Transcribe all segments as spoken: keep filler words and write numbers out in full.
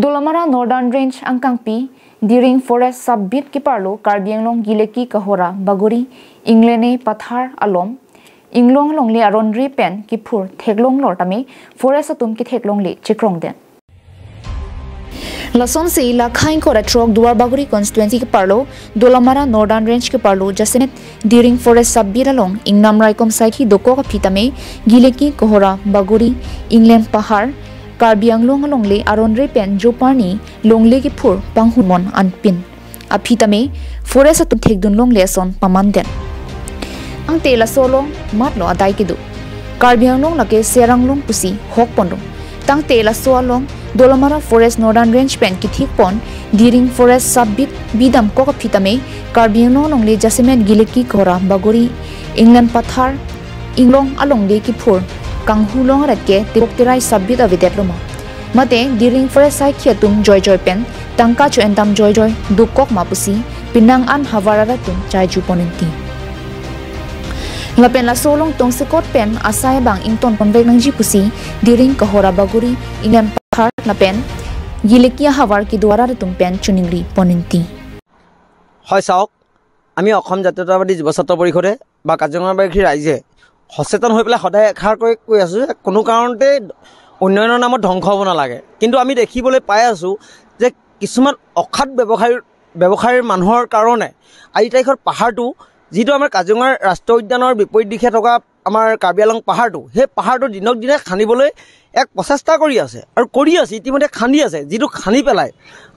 Dolamara Northern Range angkangpi Diring Forest Sub-Beat keparlo Karbi Anglong Gileki Kohora Bagori Inglene Pathar along Inglong alongle aron-re pen kiphur theklong lor tame forest atum ketheklongle chekrongdet. Lasonsi la khaing kora throk Duar Bagori constituency keparlo Dolamara Northern Range keparlo jasemet Diring Forest Sub-Beat along ingnam raikom saikhi dokok aphi tame Gileki Kohora Bagori Inglene Pahar Karbi Anglong alongle aron-re pen joparni longle kiphur panghumon anpin aphi tame forest atum thekdunlongle ason pamandet. Tangte laso along matlo adai kedo. Karbi Anglong lake Serang Anglong pusi hok pondong. Tangte laso along Dolamara Forest Northern Range pen kithik pon Diring Forest Sub-Beat bidam kok aphi tame Karbi Anglong alongle jasemet Gileki Kohora Bagori Inglene Pathar Inglong alongle kiphur kanghulong arat ke tebok terai Sub-Beat avedet loma. Mate Diring Forest saikhi atum joijoi pen tangka cho-endam joijoi dokok ma pusi penang an havar arat atum chaiju poninti. Lapen laso along tongsekot pen asai abang ington ponvek nangji pusi Diring Kohora Bagori Inglene Pathar lapen Gileki ahavar kedo arat atum pen choningri poninti. হয় চাওক, আমি অসম জাতীয়তাবাদী যুৱ ছাত্ৰ পৰিষদে বা কাজিৰঙাবাসী ৰাইজে সচেতন হৈ পেলাই সদায় এষাৰকৈ কৈ আছোঁ যে কোনো কাৰণতে উন্নয়নৰ নামত ধ্বংস হ'ব নালাগে। কিন্তু আমি দেখিবলৈ পাই আছোঁ যে কিছুমান অসাধু ব্যৱসায়ীৰ ব্যৱসায়ীৰ মানুহৰ কাৰণে আজিৰ তাৰিখত পাহাৰটো, যিটো আমাৰ কাজিৰঙাৰ ৰাষ্ট্ৰীয় উদ্যানৰ বিপৰীত দিশে থকা আমাৰ কাৰ্বি আংলং পাহাৰটো, সেই পাহাৰটো দিনক দিনে খান্দিবলৈ এক প্ৰচেষ্টা কৰি আছে আৰু কৰি আছে, ইতিমধ্যে খান্দি আছে। যিটো খান্দি পেলাই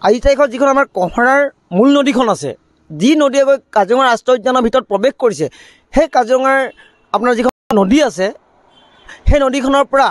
আজিৰ তাৰিখত যিখন আমাৰ কহৰাৰ মূল নদীখন আছে, যি নদীয়ে গৈ কাজিৰঙা ৰাষ্ট্ৰীয় উদ্যানৰ ভিতৰত প্ৰৱেশ কৰিছে, সেই কাজিৰঙাৰ আপোনাৰ যিখন নদী আছে, সেই নদীখনৰ পৰা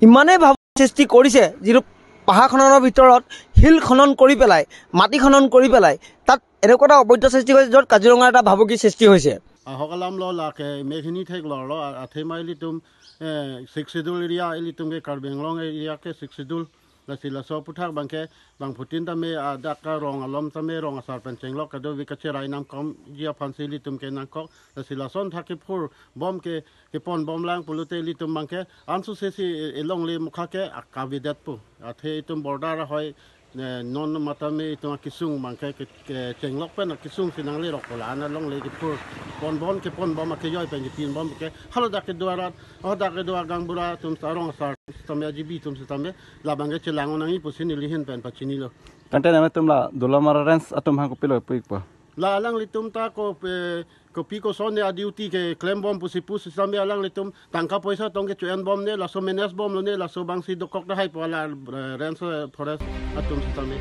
ইমানেই ভাবুকি সৃষ্টি কৰিছে, যিটো পাহাৰ খননৰ ভিতৰত শিল খনন কৰি পেলাই, মাটি খনন কৰি পেলাই তাত এনেকুৱা এটা অবৈধ সৃষ্টি কৰিছে, য'ত কাজিৰঙাৰ এটা ভাবুকি সৃষ্টি হৈছে। Ahok alamlo lake meghini theklorlo, athema ilitum eh, Sixth Schedule area, ilitum ke Karbi Anglong area ke Sixth Schedule. Lasi laso aputhak abangke bangphutin tame adak arong alom tame rong asar pen chenglok kedo, vi kacherai namkokji aphansi ilitum ke nangkok. Lasi lason thak kiphur bom ke kepon bomlang pulote ilitum abangke ansu sesi elongle mukha ke akavedet pu. Athe itum border ahoi eh, non matame itum akesung abangke ke, kechenglok pen akesung si nanglerok pu, la-an alongle kiphur pon bom, kepon bom akejoi pen kepin bom ke halo dak kedo arat, oh dak kedo agangbura atum, arong asar tame, ajibi atum sitame labangke chelang nangji pusi neli ahin pen pachinilo. Tangte nanglitum la Dolamara Range atum aphan kopilo pu-ikpo? La alanglitum ta ko pe, kopi koson ne aduty keklem bom pusi pu sitame alanglitum tangka poisa tong kecho-en bom ne, laso manage bomlo ne, laso abangsi dokok tahai pu la, eh, range, eh, forest atum sitame.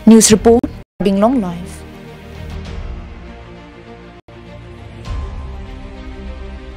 News report, Karbi Anglong Live.